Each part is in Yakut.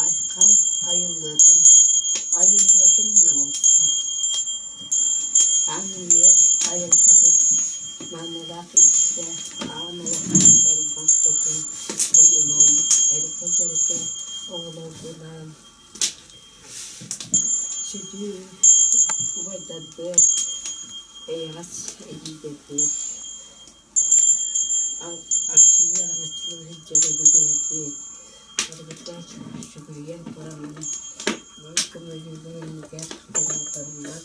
Айхал айыллыатын, айыллыатын намылса, Аан ийэ айылҕабыт маанылаах иччитэ аан улахан Далбар Хотун хотунун эргэ-дьэргэ оҕолоргунаан сүдү убайдарбыт, эйэҕэс эдьиийдэрбит, арчылыы араҥаччылыы сылдьар өбүгэлэрбит барыбытыгар сүгүрүйэн тураммын маҥан көмөлүүбүн иннигэр холонторуммат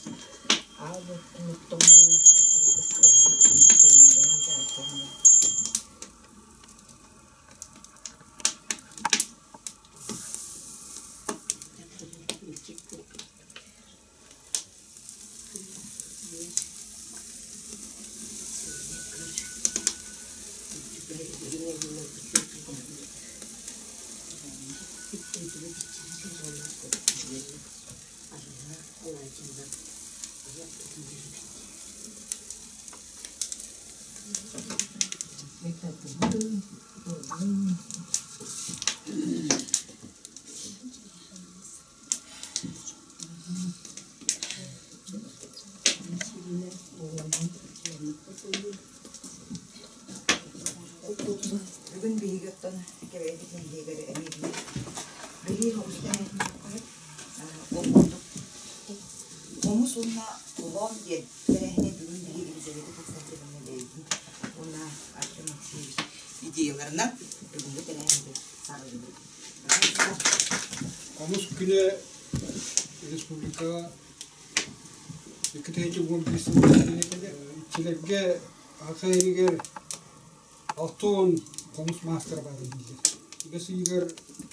аал уоппун оттоммун алгыс оһуохпун көҥүллээн дьаарбаҥҥа Бүгүн биһиги оттон Кэбээйи нэһилиэгэр эмиэ биир бэлиэ оҕус тэрээһин Ол курдук Хомус уонна Олоон диэн тэрээһини бүгүн биһиги Елизавета Константиновна бэйэтин уонна Артем Алексеевич идеяларынан бүгүҥҥү тэрээһини саҕалыыбыт. Хомус күнэ республикаҕа 2011 сылга иччилэргэ Саха сиригэр 60 хомус маастара баар дииллэр. Бэс ыйыгар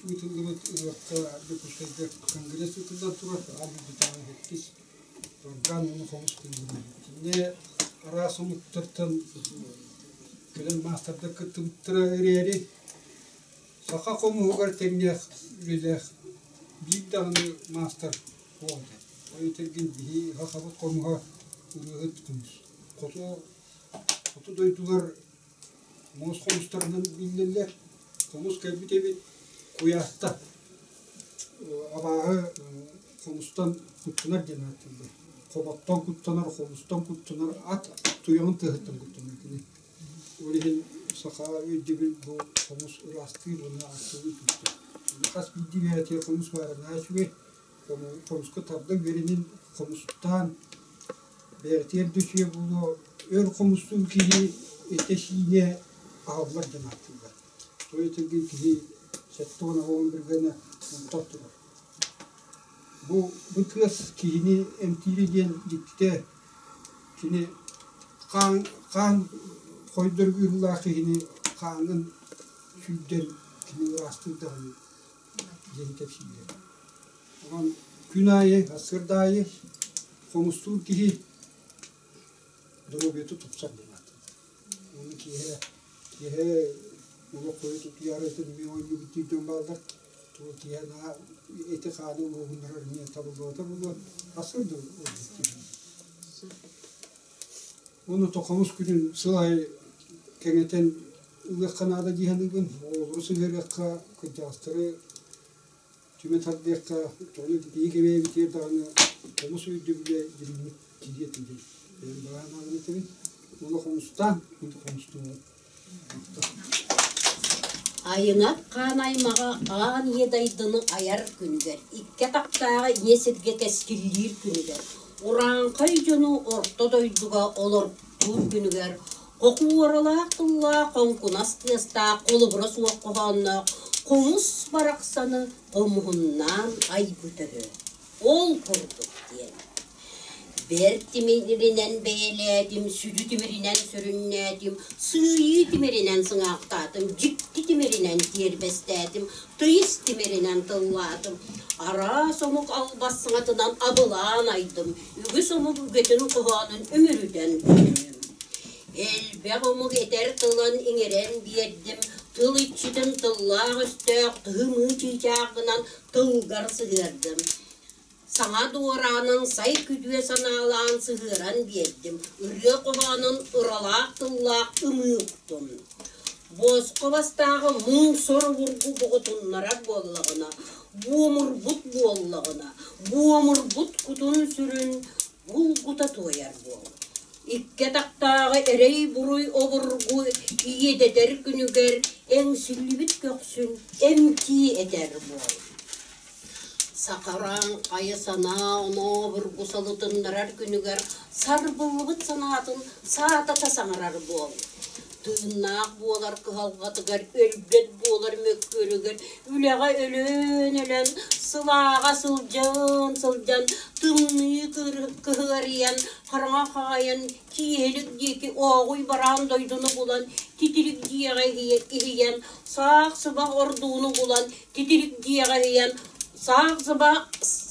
ыытыллыбыт ыһыахха Дьокуускайга конгресс ыытыллан турар, аан дойдутааҕы сэттис орган уонна хомус күнүгэр. Итиннэ араас омуктартан кэлэн маастардар кыттыбыттара эрээри, Саха хомуһугар тэҥнээх үлэлээх биир даҕаны маастар суох этэ. Ол этэргин биһи сахабыт хомуһа ырыаһыт хомус. Хоту, хоту дойдулар муус хомустарынан биллэллэр. Хомус кэлбит эбит куйааста абааһы хомустан куттанар диэн ааттыыллар. Хоботтон куттанар, хомустан куттанар, ат туйаҕын тыаһыттан куттанар кини. Ол иһин саха өйдөбүл бу хомус ыраастыыр уонна арчылыыр күүстээх. Хас биирдии бэйэтигэр хомус баара наһаа үчүгэй. Хомуска тарда үөрэнин хомустаан бэйэтигэр да үчүгэй буолуо. Өр хомустуур киһи этэ-сиинэ аһыллар диэн ааттыыллар. Тоҕо этэргин киһи 78 быргыана онтон турар. Бу бу тыас киһини эмтиирэ диэн дьиктитэ кини хаан хаан хойдор ыарыылаах киһини хааҥҥын сүүрдэн кини ыраастыыр даҕаны диэн кэпсииллэр. Онон күн аайы, сарсыарда аайы хомустуур киһи доруобуйата тупсар диэн ааттыыллар. Уонна киэһэ киэһэ олох хойут утуйаары этэн эмиэ оонньуубут диир дьон бааллар. Туох киэһэ наһаа эти-хааны уоһуннарар эмиэ табыллыбата буолуо. Сарсыарда ордук киһи. Уонна хомус күнүн сыл аайы кэҥэтэн ылыахха наада дии саныыбын. Оҕолору сыһыарыахха, кырдьаҕастары түмэ тардыахха, тоҕо биһиги бэйэбитигэр даҕаны хомус өйдөбүлэ дириҥник киириэ этэ диэн бэйэм баҕа санаабын этэбин. Уонна хомустаан, хомустуубут. Айыҥат хаан аймаҕа аан ийэ дайдыны айар күнүгэр, икки атахтааҕы ийэ сиргэ кэскиллиир күнүгэр, урааҥхай дьону орто дойдуга олортуур күнүгэр, хокуоралаах тыллаах хоҥкунас тыастаах холобура суох хоһоонноох хомус барахсаны хомуһуннаан айбыта үһү. Ол курдук диэн Бэрт тимиринэн бэйэлээтим, сүдү тимиринэн сүрүннээтим, сыыйыы тимиринэн сыҥаахтаатым, дьикти тимиринэн тиэрбэстээтим, тыйыс тимиринэн тыллаатым, араас омук албас саҥатынан абылаан айдым, үгүс омук үгэтин хоһоонун үмүрүтэн көрдүм. Элбэх омук этэр тылын иҥэрэн биэрдим, тыл иччитин тыллаах өстөөх тыһы-мыы чыычаах гынан тылгар сыһыардым. Саҥа дуораанын сай күдүө санаалаан сыһыаран биэрдим, ырыа хоһоонун ыралаах тыллаах ымыы уктум. Босхо бастааҕы муҥ-сор обургу боҕутуннарар буоллаҕына, буомурбут буоллаҕына, буомурбут кутун-сүрүн булгута туойар буол. Икки атахтааҕы эрэй-буруй обургу иэдэтэр күнүгэр эҥсиллибит көхсүн эмтии этэр буол. Сахараан хайа санаа онообургу салытыннарар күнүгэр сарбыллыбыт санаатын саатата саҥарар буол. Тыыннаах буолар кыһалҕатыгар, өлбөт буолар мөккүөрүгэр үлэҕэ өлөөн-өлөн, сылааҕа сылдьан-сылдьан, тымныы кыһыарыйан, хараҥа хаайан, киэһэлик диэки ооҕуй бараан дойдуну булан, титирик дьиэҕэ иһийэн, саах-сыбах ордууну булан, титирик дьиэҕэ иһийэн,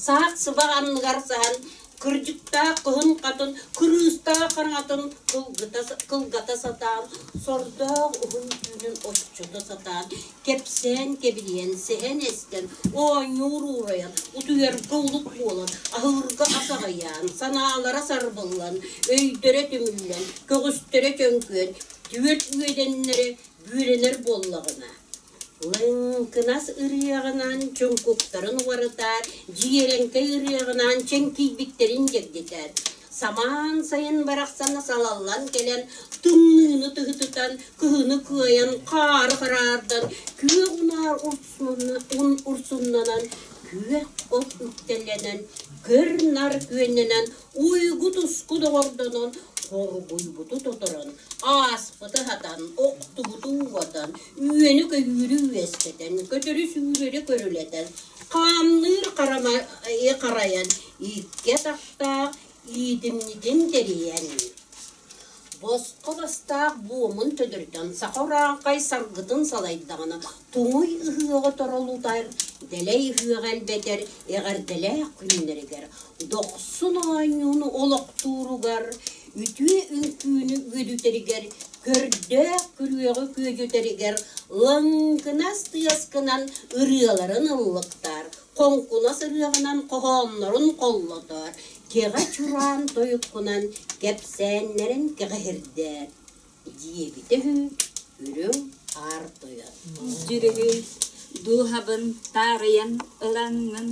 саах-сыбах анныгар саһан, кырдьыктаах кыһын хатын, кырыыстаах хараҥатын кылгата сатаан, сордоох уһун түүнүн оччото сатаан, кэпсээн кэбилиэн, сэһэн эстэн, оонньуур уурайан, утуйарга улук буолан, аһыырга ас аҕыйаан, санаалара сарбыллан, өйдөрө түмүллэн, көҕүстэрэ чөҥкүөн, түөрт үөдэннэрэ бүөлэнэр буоллаҕына Лыҥкынас ырыаҕынан чуҥкуктарын уҕарытар, дьиэрэҥкэй ырыаҕынан чэҥкийбиттэрин дьэгдитэр. Самаан сайын барахсана салаллан кэлэн, тымныыны тыһытытан, кыһыны кыайан, хаары хараардан, күөх унаар урсуннанан, күөх от үктэллэнэн, көр-нар күөннэнэн, уйгу-туску доҕордонон, хоргуйбуту тоторон, ааспыты аһатан, охтубуту уугатан, үөнү-көйүүрү үөскэтэн, көтөрү-сүүрэри көрүлэтэн, хаамныыр харамайы харайан, икки атахтаах иитимньитин тэрийэн, босхо бастаах буомун төлөрүтэн, саха урааҥхай саргытын салайдаҕына, туҥуй ыһыаҕы торолутар, дэлэй ыһыаҕы элбэтэр эҕэрдэлээх күннэригэр дохсун оонньууну олохтууругар, үтүө үҥкүүнү үөдүтэригэр, көрдөөх күрүөҕү күөдьүтэригэр лыҥкынас тыаскынан ырыаларын ыллыктаар, хоҥкунас ырыаҕынан хоһооннорун холлотоор, кэҕэ чураан тойуккунан кэпсээннэрин кэҕиһирдээр диэбитэ үһү Үрүҥ Аар Тойон. Дьүрүһүй дууһабын таарыйан ылаҥҥын,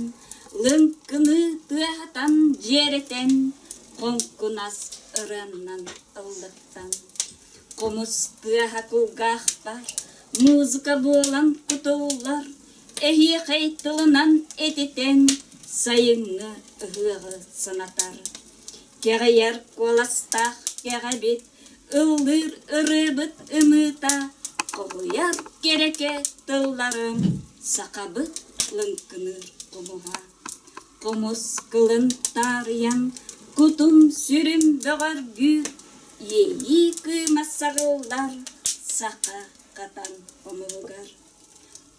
лыҥкыныы тыаһатан дьиэрэтэн, хоҥкунас ырыаннан ыллыктан. Хомус тыаһа кулгаахпар музыка буолан кутуллар, эһиэхэй тылынан этитэн сайыҥҥы ыһыаҕы санатар. Кэҕийэр куоластаах кэҕэбит, ыллыыр ырыабыт ымыыта, хоһуйар кэрэкэ тылларын сахабыт лыҥкыныыр хомуһа. Хомус кылын таарыйан, кутум-сүрүм бөҕөргүүр, иэйии кыыма саҕыллар саха хатан хомуһугар.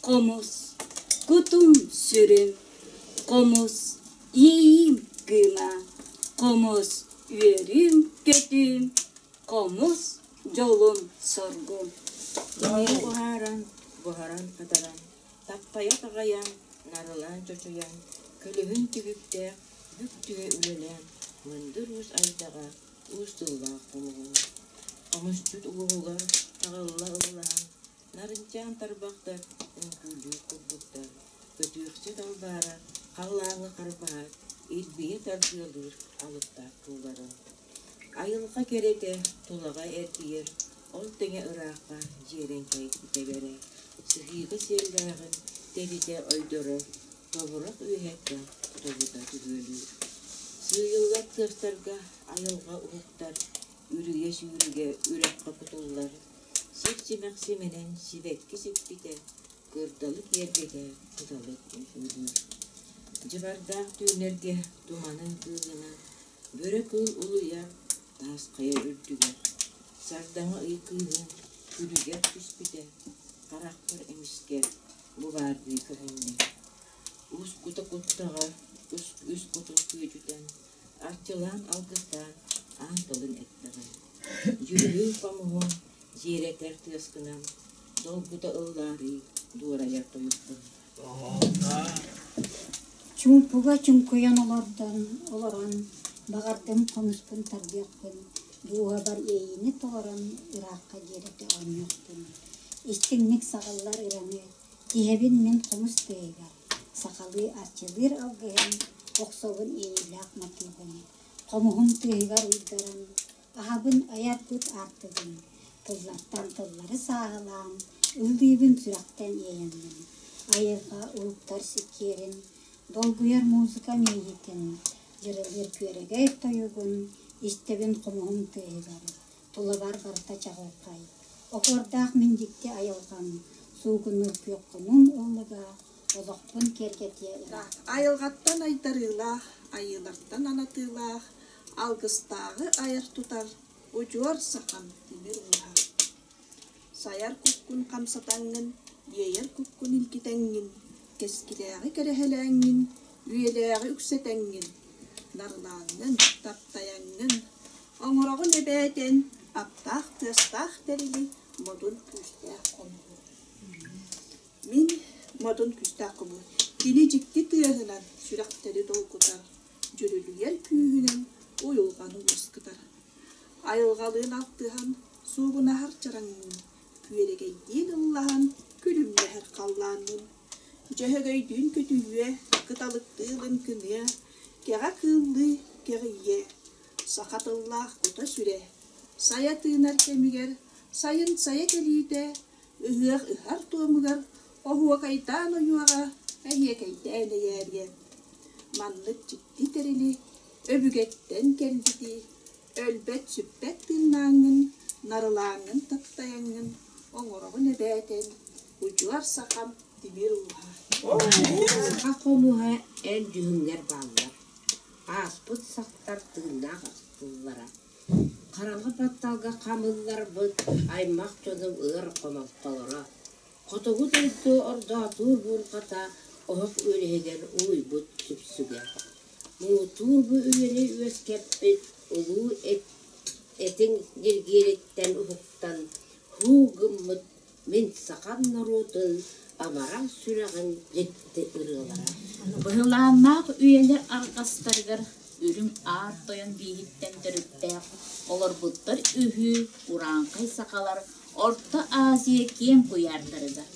Хомус, кутум-сүрүм, хомус, иэйиим кыыма, хомус, үөрүүм-көтүүм, хомус, дьолум-соргум. Тимири уһааран, буһаран-хатаран, таптайа таҕайан, нарылаан чочуйан, көлөһүн түбүктээх бүк түһэ үлэлээн, мындыр уус айдаҕа уус тыллаах хомуһун. Хомусчут уоһугар таҕылла ыллаан, Нарынчаан тарбахтар үҥкүүлүүр курдуктар, көтүөхчэ далбаара халлааҥҥа харбаһар, илбийэ тардыалыыр алыптаах кууларын. Айылҕа кэрэтэ тулаҕа эргийэр, ол тэҥэ ыраахха дьиэрэҥкэй тэбэрэ, сыһыыга сиэллээҕин тэбитэ ойдоро, тобурах үөһэттэн тобута түһүөлүүр. Сыыйыллар тыастарга айылҕа уһуктар, үрүйэ сүүрүгэ үрэххэ кутуллар, Сир симэх симэнэн сибэкки сиппитэ, кырдалы киэргэтэ кыталык үҥкүүлүүр. Дьыбардаах түүннэргэ туманын кыыһынан бөрө кыыл улуйар таас хайа үрдүгэр сардаҥа ый кыыһын күлүгэр түспүтэ, харахпар эмискэ бу баардыы көһүннэ. Ус кута куттаҕа үс кутун күөдьүтэн, арчылаан алгыстаан аан тылын эттэҕэ. Дьүрүһүй хомуһун дьиэрэтэр тыаскынан долгута ыллаарый дуорайар тойуккун. Чуумпуга чуҥкуйан олордон, олорон, баҕардым хомуспун тардыахпын, дууһабар иэйиини толорон ыраахха диэрэтэ оонньуохпун. Истиҥник саҕыллар ыраны тиһэбин мин хомус тыаһыгар, сахалыы арчылыыр алгыһын охсобун иэйиилээх матыыбын. Хомуһум тыаһыгар уйдаран, аһабын айар кут аартыгын, тыллартан тыллары сааһылаан, ыллыыбын сүрэхтэн иэйэммин. Айылҕа уһуктар сиккиэрин, долгуйар музыка миэйитин, дьырылыыр күөрэгэй тойугун истэбин хомуһум тыаһыгар, тулабар барыта чаҕылхай. Оһуордаах мин дьикти айылҕам, суугунуур күөх хонуум ыллыга, олохпун киэргэтиэ ыраах. Айылҕаттан айдарыылаах, айыылартан анатыылаах, алгыстааҕы айар-тутар удьуор сахам тимир ууһа. Сайар куккун хамсатаҥҥын, иэйэр куккун илгитэҥҥин, кэскилээҕи кэрэһэлээҥҥин, үйэлээҕи үксэтэҥҥин, нарылааҥҥын, таптайаҥҥын, оҥороҕун эбээтэн, аптаах тыастаах тэрили модун күүстээх хомуһу. Мин модун күүстээх хомуһу. Кини дьикти тыаһынан сүрэхтэри долгутар, дьүрүлүйэр күүһүнэн уйулҕаны уоскутар. Айылҕалыын алтыһан, суугунаһар чараҥныын, күөрэгэйдиин ыллаһан, күлүмнэһэр халлаанныын, дьөһөгөйдүүн көтүйүө, кыталыктыы лыҥкыныа, кэҕэ кыыллыы кэҕийиэ, саха тыллаах кута-сүрэ, сайа тыынар кэмигэр, сайын сайа кэлиитэ, ыһыах ыһар туомугар оһуокайдаан ойуоҕа, эһиэкэйдээн эйээриэ. Маннык дьикти тэрили өбүгэттэн кэлбити, өлбөт-сүппэт тыыннааҥҥын, нарылааҥҥын таптайаҥҥын оҥороҕун эбээтэн, удьуор сахам тимир ууһа. Саха хомуһа эн дьүһүҥҥэр бааллар, ааспыт сахтар тыыннаах ахтыллара. Хараҥа батталга хамылларбыт аймах дьонум ыар хомолтолоро. Хотугу дойду ордоотуур буурҕата оһох үөлэһигэр улуйбут сүпсүгэ. Муҥутуур бу үйэни үөскэппит улуу этиҥ ньиргиэриттэн уһуктан һуу гыммыт мин сахам норуотун амарах сүрэҕин дьикти ырыалара. Быһылааннаах үйэлэр арҕастарыгар үрүҥ аар тойон бииһиттэн төрүттээх олорбуттар үһү урааҥхай сахалар Орто Азия киэҥ куйаардарыгар.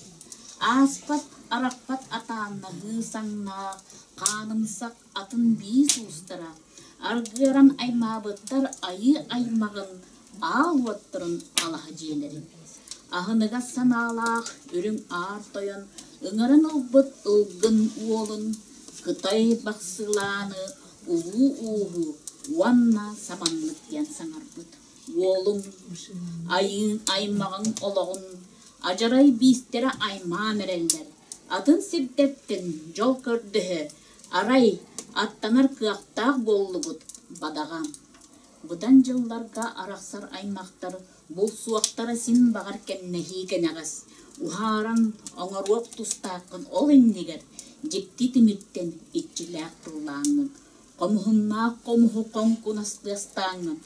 Ааспат, арахпат атааннаһыы саҥнаах, хаанымсах атын биис уустара аргыаран аймаабыттар айыы аймаҕын аал уоттарын алаһа дьиэлэрин. Аһыныгас санаалаах үрүҥ аар тойон ыҥыран ылбыт ылгын уолун Кытай Бахсылааны улуу ууһу уонна саманнык диэн саҥарбыт. Уолуҥ, айыыҥ аймаҕыҥ олоҕун адьарай биистэрэ аймаан эрэллэр. Атын сирдэртэн дьол көрдөһө, арай, аттанар кыахтаах буоллубут, бадаҕа. Быдан дьылларга арахсар аймахтар булсуохтара син баҕар кэмнэһии кэнэҕэс. Уһааран оҥоруох тустааххын ол иннигэр дьикти тимиртэн иччилээх тыллааҥҥын, хомуһуннаах хомуһу хоҥкунас тыастааҥҥын,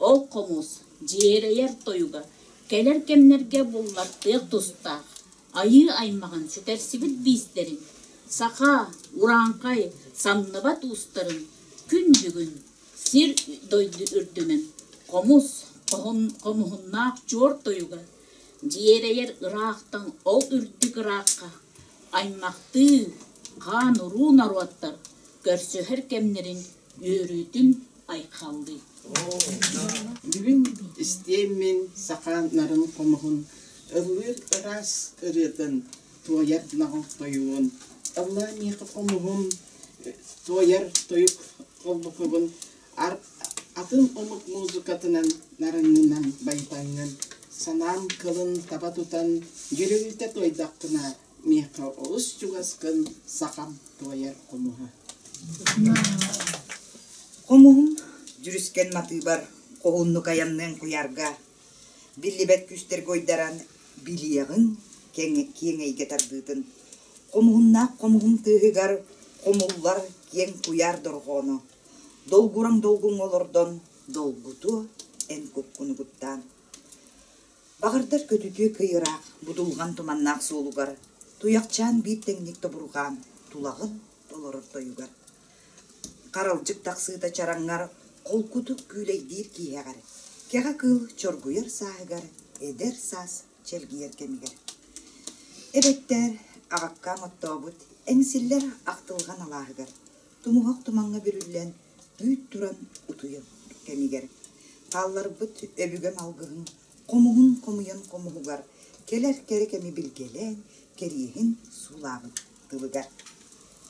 ол хомус дьиэрэйэр тойуга кэлэр кэмнэргэ буллартыах тустаах айыы аймаҕын сүтэрсибит биистэрин, саха, урааҥхай, самныбат уустарын күн бүгүн сир дойду үрдүнэн хомус хомуһуннаах чуор тойуга дьиэрэйэр ыраахтан ол үрдүк ыраахха аймахтыы хаан-уруу норуоттар көрсүһэр кэмнэрин үөрүүтүн айхаллыы. Бүгүн истиэм мин саха нарын хомуһун, ыллыыр ыраас ырыатын, туойар наҕыл тойугун, ыллаа миэхэ хомуһун, туойар тойук холбукубун, атын омук музыкатынан нарыҥҥынан байытаҥҥын, санаам кылын таба тутан, дьүрүһүтэ туойдаххына, миэхэ олус чугаскын сахам туойар хомуһа. Хомуһум дьүрүскэн матыыбар хоһууннук айанныаҥ куйаарга, биллибэт күүстэргэ уйдаран билиэҕиҥ киэҥ эйгэ тардыытын. Хомуһуннаах хомуһум тыаһыгар хомуллар киэҥ куйаар дорҕооно, долгураҥ долгуҥҥа олордон долгутуо эн куккун угуттаан. Баҕардар көтүтүө кый ыраах будулҕан туманнаах суолугар туйахчаан биир тэҥник тобурҕаан тулаҕын. толорор тойугар. Харалдьык тахсыыта чараҥҥар холкутук күүлэйдиир кииһэҕэр, кэҕэ кыыл чоргуйар сааһыгар, эдэр саас чэлгийэр кэмигэр. Эбэттээр аҕаккаам оттообут эҥсиллэр ахтылҕан алааһыгар, тумуһах тумаҥҥа бүрүллэн, үүт туран утуйар кэмигэр, хаалларбыт өбүгэм алгыһын хомуһун хомуйан хомуһугар, кэлэр кэрэ кэми билгэлээн, кэриэһин суулаабыт тылыгар.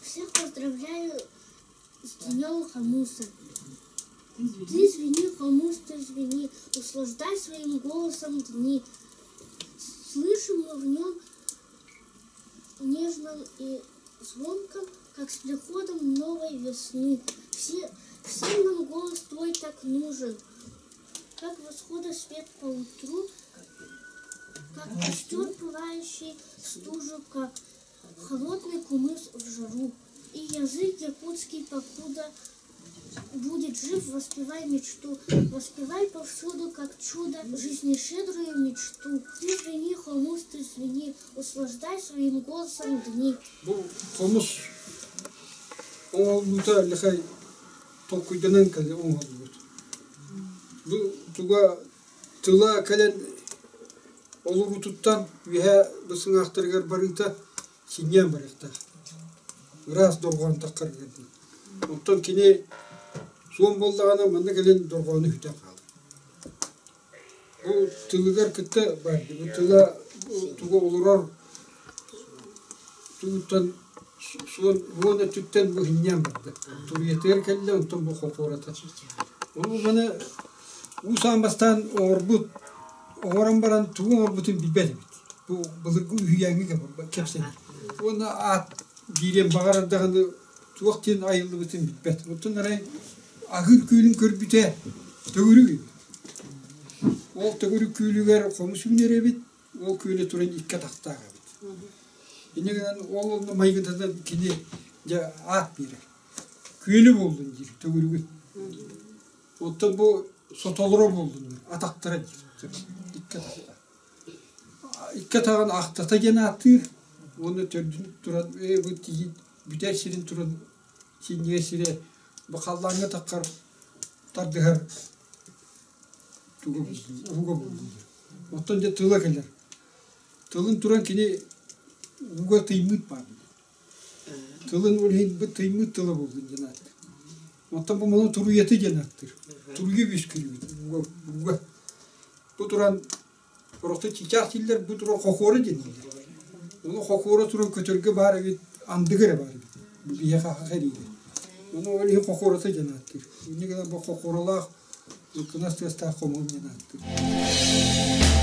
Всех поздравляю с Днем Хомуса. Ты звени, хомус, ты звени, услаждай своим голосом дни. Слышим мы в нем нежном и звонком, как с приходом новой весны. Все, всем нам голос твой так нужен, как восхода свет по утру, как костер пылающий стужу, как холодный кумыс в жару. И язык якутский покуда будет жив, воспевай мечту, воспевай повсюду, как чудо, жизни щедрую мечту. Ты звени, хомус, ты звени, услаждай своим голосом дни. Бу хомус оҥоһуллуута лихай толкуйданан кэлэ оҥоһуллубут. Бу туга тыла кэлэн олугутуттан үөһэ бу сыҥаахтарыгар барыыта синньээн барыахтаах. Ыраас дорҕоон таххарыгар диэн. Оттон кини суон буоллаҕына манна кэлэн дорҕоону үтэн хаалар. Бу тылыгар кытта бар бу тыла тугу олорор тугуттан суон уон өттүттэн бу иһинньээн барда. Туруйатыгар кэллэ, онтон бу хопуората. Ол маны уу саан бастаан оҥорбут, оҥорон баран тугу оҥорбутун билбэт эбит. Бу былыргы үһүйээҥҥэ кэпсэнэр. Уонна аат биириэн баҕарар даҕаны туох диэн айыллыбытын билбэт. Оттон арай аһыыр күөлүн көрбүтэ төгүрүк эбит. Ол төгүрүк күөлүгэр хомус үүнэр эбит, ол күөлэ туран икки атахтаах эбит. Инньэ гынан ол онно майгытынан кини дьэ аат биэрэр. Күөлү буоллун диир төгүрүгүн. Оттон бу сотолоро буоллуннар, атахтара диир. Икки атахтаах. Икки атаҕын ахтата диэн ааттыыр уонна төрдүн туран бу тиийин бүтэр сирин туран синньигэ сирэ бу халлааҥҥа таххар тардыһар туга уһуга буллун. Оттон дьэ тыла кэлэр. Тылын туран кини ууга тыймыт баар. Тылын ол иһин бу тыймыт тыла буоллун диэн ааттыыр. Оттон бу маны туруйата диэн ааттыыр. Туруйа үөскүүр ууга, ууга. Бу туран Орохто чычаах дииллэр, бу туран хохуора диэн дииллэр. Ону хохуора туран көтөргө баар эбит, андыга эрэ баар эбит. Бу биһиэхэ аха эриирэ. Ону ол иһин хохуората диэн ааттыыр. Инньэ гынан бу хохуоралаах, кынас тыастаах хомуһун диэн ааттыыр.